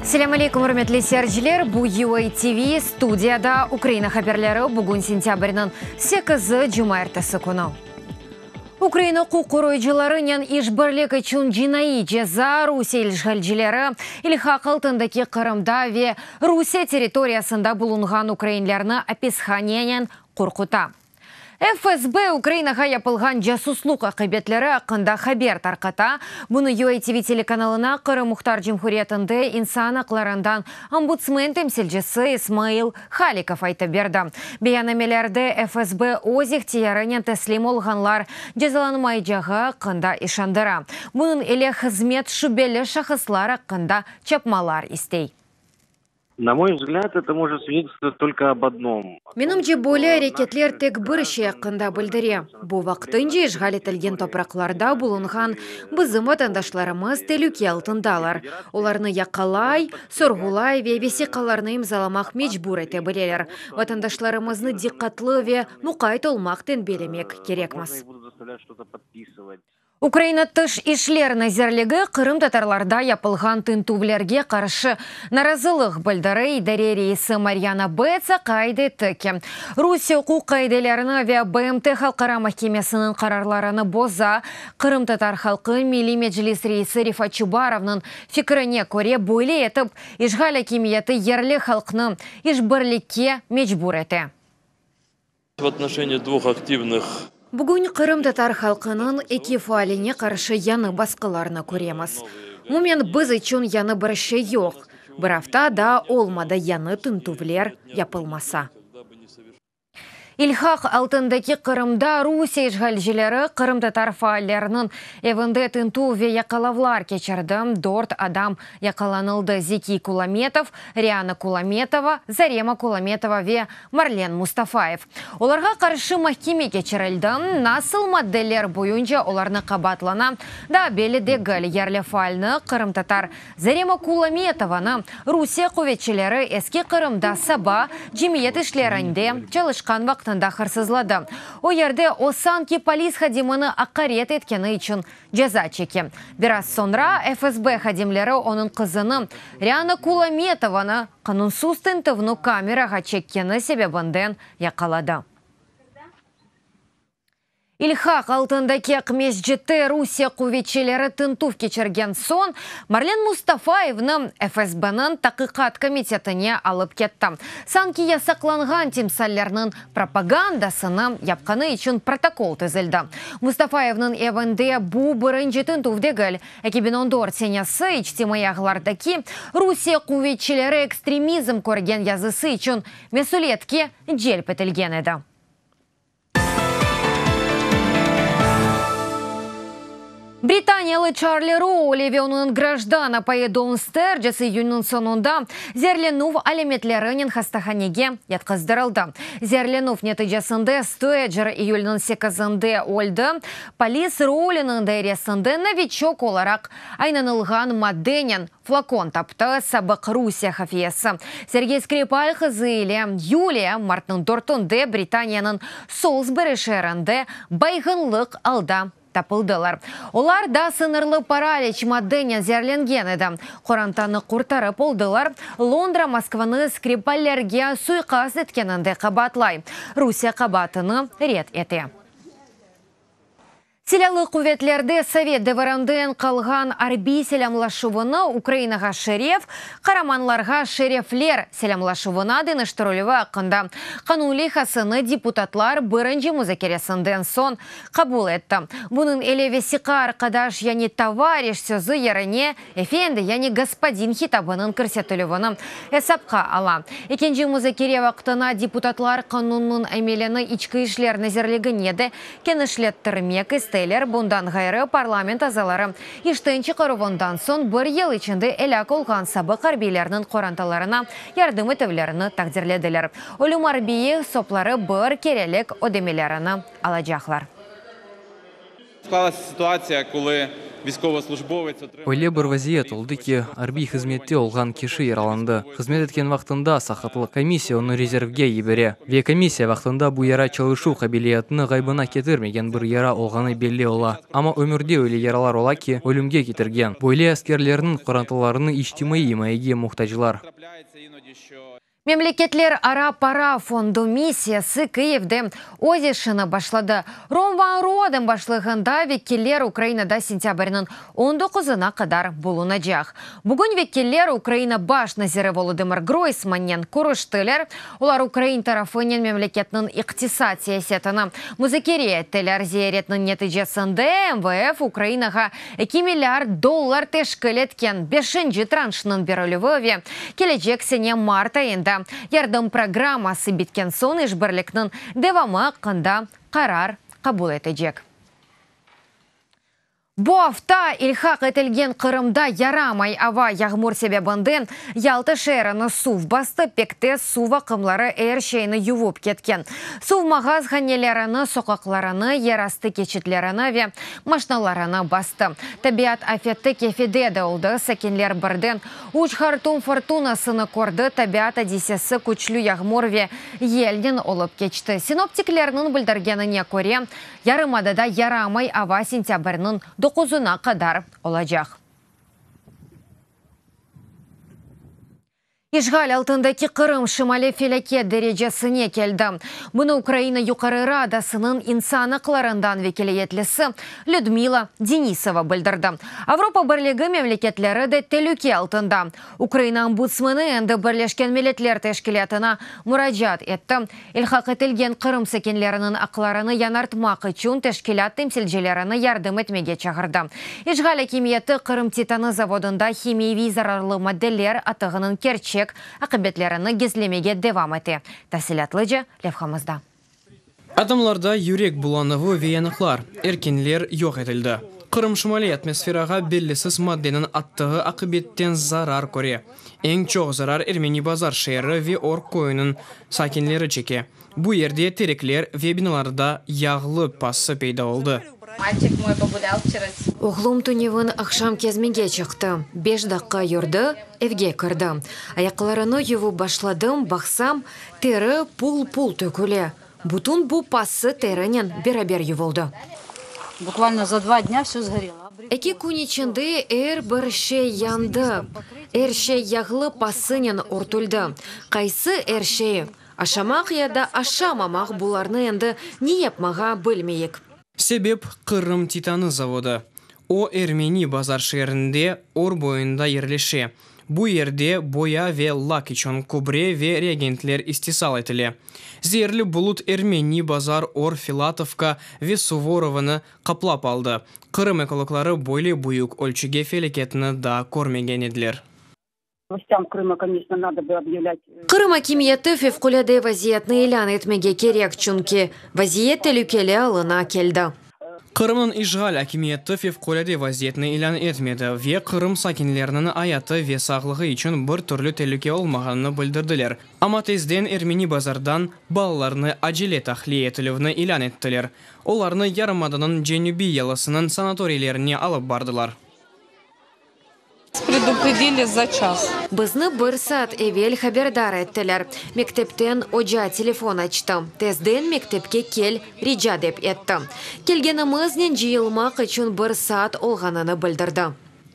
Selâm aleykum, ürmetli seyirciler! Bu UA TV, studiyada Ukraina haberleri, bugün sentâbrniñ sekizi, cumaertesi künü. Ukraina uquq qoruyıcılarınen işbirlik içün cinaiy ceza Rusiye ilşğalcileri ilhaq altındaki Qırımda ve Rusiye territoriyasında bulunğan ukrainlerni apishanenen qorquta. FSB Ukrainağa yapılğan casusluq aqibetleri aqqında haber tarqata. Bunı UATV telekanalına Qırım Muhtar Cumhuriyetinde insan aqlarından ombudsmen temsilcisi İsmail Halikov aytıp berdi. Beyannamelerde FSB öz ihtiyarınen teslim olğanlar cezalanmaycağı aqqında işandıra. Bunıñ ile hızmet şübeli şahıslar aqqında çapmalar istey. Na moy vzglâd, eto mojet svidetelstvovatʹ tolko ob odnom. Menimce, böyle areketler tek bir şey aqqında bildire, bu vaqtınca işğal etilgen topraqlarda bulunğan bizim vatandaşlarımız telüke altındalar, olarnı yaqalay, sorğulay ve vesiqalarnı imzalamaq mecbur ete bileler. Vatandaşlarımıznı diqqatlı ve muqayt olmaq tenbiyelemek kerekmiz. Ukraina Tış işler nazirligi qırımtatarlarda yapılğan tintüvlerge qarşı narazılıq bildiri. İdare reisi Maryana Betsa qayd etti ki, Rusiye uquq qaidelerini ve BMT Halqara mahkemesiniñ qararlarını boza. Qırımtatar halqı Milliy Meclis reisi Refat Çubarovnıñ fikrine köre, böyle etip işğal akimiyeti yerli halqnı işbirlikke mecbur ete. V otnoşenii dvuh aktivnıh. Bugün qırımtatar halqınıñ eki faaline qarşı yañı basqılarnı köremiz. Umumen biz içün yañı bir şey yoq. Bir afta daa olmadı yañı tintüvler yapılmasa. İlhaq altındaki Qırımda Rusiye işğalcileri qırımtatar faalleriniñ evinde tintüv ve yaqalavlar keçirdi, dört adam yaqalanıldı, Zekiy Kulametov, Riana Kulametova, Zarema Kulametova ve Marlen Mustafayev. Olarğa qarşı mahkeme keçirildi. Nasıl maddeler boyunca olarnı qabaatlana, daa belli degil. Yerli faalni, qırımtatar Zarema Kulametovanı Rusiye quvetçileri Eski Qırımda saba cemiyet işlerinde çalışqan vaqtında hırsızladı. O yerde o sanki polis hadimini aqaret etkeni içün ceza çeke. Biraz soñra FSB hadimleri onıñ qızını, Riana Kulametovanı, qanunsız tintüvni kamerağa çekkeni sebebinden yaqaladı. İlhaq altındaki Aqmescitte Rusiye quvetçileri tintüv keçirgen soñ, Marlen Mustafayevni FSBniñ Taqiqat komitetine alıp ketti. Sanki yasaqlanğan timsallerniñ propagandasını yapqanı içün protokol tizildi. Mustafayevniñ evinde bu birinci tintüv degil. 2014 senesi içtimaiy ağlardaki Rusiye quvetçileri ekstremizm körgen yazısı içün mesüliyetke celp etilgen edi. Britaniyalı Çarli Rouli ve onıñ grajdan apayı Don Sterces iyünniñ soñunda zeerlenüv alâmetlerinen hastahanege yatqızdırıldı. Zeerlenüv neticesinde Stedjer iyülniñ sekizinde öldi. Polis Rouliniñ dairesinde noviçok olaraq aynanılğan maddenen Flakon taptı, sabıq Rusiye hafiyesi Sergey Skripal qızı ile Yuliya martnıñ dörtünde Britaniyanıñ Solsberi şeerinde bayğınlıq alda tapıldılar. Olar da sıñırlı paraliç maddenen zeerlengen edi. Qorantanı qurtarıp oldılar. Londra Moskvanı Skripallerge suiqast etkeninde qabaatlay. Rusiye qabaatını red ete. Silâlı quvetlerde sovet devirinden qalğan arbiy selâmlaşuvını Ukrainağa şeref, qaramanlarğa şerefler selâmlaşuvına deñiştirilüvi aqqında qanun leyhasını deputatlar birinci muzakeresinden soñ qabul etti. Bunıñ ile vesiqa arqadaş yani tovariş sözü yerine Efendi, yani gospodin hitabınıñ kirsetilüvini esapqa ala. Ekinci muzakere vaqtına deputatlar qanunnıñ emelini İçki işler nazirligine de kenişlettirmek isteyler. Bundan ğayrı, parlament azaları işten çıqaruvından soñ bir yıl içinde elâk olğan sabıq arbiylerniñ qorantalarına yardım etüvlerini taqdirlediler. Ölüm arbiyi sopları bir kerelik ödemelerini alacaqlar. Склалася ситуація, коли військовослужбовець отримав Öyle bir vaziyet oldı ki, arbiy hızmette olğan kişi yaralandı. Hızmet etken vaqtında saqatlıq. Komissiya onı rezervge yibere. Ve komissiya vaqtında bu yara çalışuv qabiliyetini ğaybına ketirmegen bir yara olğanı belli ola. Amma ömürde öyle yaralar ola ki, ölümge ketirgen. Böyle askerlerniñ qorantalarını içtimaiy imayege muhtaclar. Трапляється іноді, що Memleketlerara para fondu missiyası Kiyevde öz işini başladı. Ron van Roden başlığında vekiller Ukrainada sentâbrniñ 19-ına qadar bulunacaq. Bugün vekiller Ukraina baş naziri Volodımır Groysmannen körüştiler. Olar ukrain tarafınen memleketniñ iqtisat siyasetini muzakere ettiler. Ziyaretniñ neticesinde MVF Ukrainağa 2 milliard dollar teşkil etken beşinci tranşnıñ berilüvi ve kelecek sene mart ayında yardım programması bitken soñ işbirlikniñ devamı aqqında qarar qabul etecek. Bu afta ilhaq etilgen Qırımda yaramay ava yağmur sebebinden Yalta şeerini suv bastı, pek tez suv aqımları er şeyni yuvıp ketken. Suv mağazhanelerini, soqaqlarını, yerastı keçitlerini ve maşnalarını bastı. Tabiat afeti Kefede de oldı. Sakinler birden üç hortum furtunasını kördi. Tabiat adisesi küçlü yağmur ve yelnen olıp keçti. Sinoptiklerniñ bildirgenine köre, yarımadada yaramay ava sentâbrniñ 9-ına qadar olacaq. İşğal altındaki Qırım şimali felâket derecesine keldi. Bunı Ukraina Yuqarı Radasınıñ insan aqlarından vekâletlisi Lüdmila Denisova bildirdi. Avropa Birligi memleketleri de telüke altında. Ukraina ombudsmeni endi Birleşken Milletler Teşkilâtına muracaat etti. İlhaq etilgen Qırım sakinleriniñ aqlarını yañartmaq içün teşkilât temsilcilerini yardım etmege çağırdı. İşğal akimiyeti Qırım titanı zavodında himiyeviy zararlı maddeler atığınıñ kerçek aqibetlerini gizlemege devam ete. Tafsilâtlıca levhamızda. Adamlarda yürek bulanuvı ve yanıqlar, erkenler yoq etildi. Qırım şimali atmosferağa bellisiz maddeniñ attığı aqibetten zarar köre. Eñ çoq zarar Ermeni Bazar şeeri ve Or köyüniñ sakinleri çeke. Bu yerde terekler ve binalarda yağlı pası peyda oldı. Мальчик мой погулял вчера. Oğlum tünevin aqşam kezmege çıqtı. 5 daqqa yürdi, evge kirdi. Ayaqlarını yuvıp başladım, baqsam, teri pul-pul töküle. Bütün bu pası terinen beraber yuvuldı. Буквально за 2 дня все сгорело. 2 kün içinde er bir şey yandı. Er şey yağlı pasınen örtüldi. Qaysı er şeyi? Aşamaq ya da aşamamaq bularnı endi ne yapmağa bilmeyik. Sebep Qırım titanı zavodı. O Ermeni Bazar şeerinde Or boyunda yerleşe. Bu yerde boya ve lak içün kübre ve reagentler istisal etile. Zeerli bulut Ermeni Bazar, Or, Filatovka ve Suvorovonı qaplap aldı. Qırım ekologları böyle büyük ölçüge felâketni daa körmegen ediler. Властям Крыма, конечно, надо бы объявлять Qırım akimiyeti fevqulâde vaziyetni ilân etmege kerek, çünki vaziyet telükeli alına keldi. Qırımnıñ işğal akimiyeti fevqulâde vaziyetni ilân etmedi ve Qırım sakinleriniñ ayatı ve sağlığı içün bir türlü telüke olmağanını bildirdiler. Amma tezden Ermeni Bazardan balalarnı acele tahliye etilüvni ilân ettiler. Olarnı yarımadanıñ cenübiy yalısınıñ sanatoriylerine alıp bardılar. Предупредили за час. Bizni bir saat evel haberdar ettiler. Mektepten oca telefon açtı. Tezden mektepke kel, rica dep etti. Kelgenimiznen cıyılmaq içün bir saat olğanını bildirdi.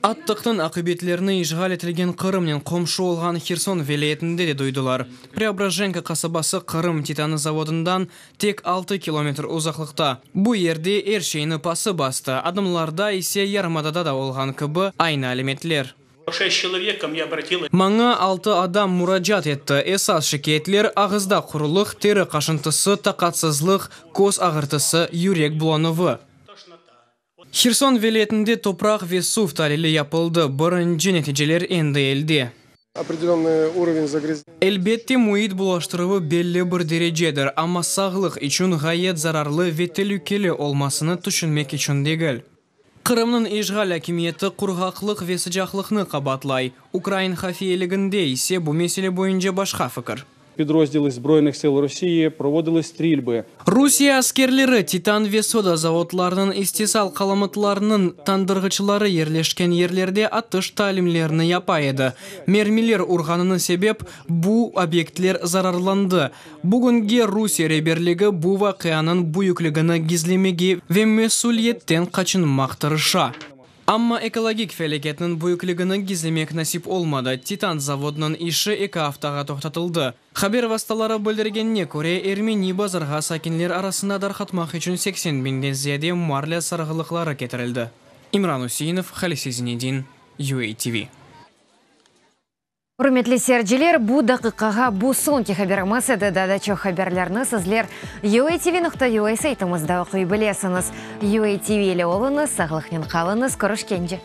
Attıqnıñ aqibetlerini işğal etilgen Qırımnen qomşu olğan Herson vilâyetinde de duydılar. Preobrajenka qasabası Qırım titanı zavodından tek 6 kilometr uzaqlıqta. Bu yerde er şeyni pası bastı, adamlarda ise yarımadada da olğan kibi aynı alâmetler. Шесть человек ко мне обратилось. Maña altı adam muracaat etti. Esas şikâyetler ağızda qurulıq, teri qaşıntısı, taqatsızlıq, köz ağırtısı, yürek bulanuvı. Herson vilâyetinde topraq ve suv talili yapıldı. Birinci neticeler endi elde. Определенный уровень загрязнения. Elbette, müit bulaştıruvı belli bir derecedir, amma sağlıq içün ğayet zararlı ve telükeli olmasını tüşünmek içün degil. Qırımnıñ işğal akimiyeti qurğaqlıq ve sıcaqlıqnı qabaatlay. Ukrain hafiyeliginde ise bu mesele boyunca başqa fikir. Підрозділи Збройних сил Росії проводили стрільби. Rusiye askerleri titan ve soda zavodlarınıñ istisal qalamıtlarınıñ tandırğıçları yerleşken yerlerde atış talimlerini yapa edi. Mermiler urğanını sebep bu obyektler zararlandı. Bugünge Rusiye reberligi bu vaqianıñ büyükligini gizlemege ve mesüliyetten qaçınmaq tırışa. Amma ekologik felâketniñ büyükligini gizlemek nasip olmadı, Titan zavodınıñ işi eki aftağa toqtatıldı. Haber vastaları bildirgenine köre, Ermeni Bazarğa sakinler arasında darqatmaq içün 80 biñden ziyade marlâ sarğılıqları ketirildi. İmran Üseinov, Halise Zinedin, UATV. Ürmetli seyirciler, bu daqiqağa bu soñki haberimiz edi. Daa da çoq haberlerni sizler uatv.ua saytımızda oquy bilesiñiz. UATV ile oluñız, sağlıqnen qalıñız, körüşkence!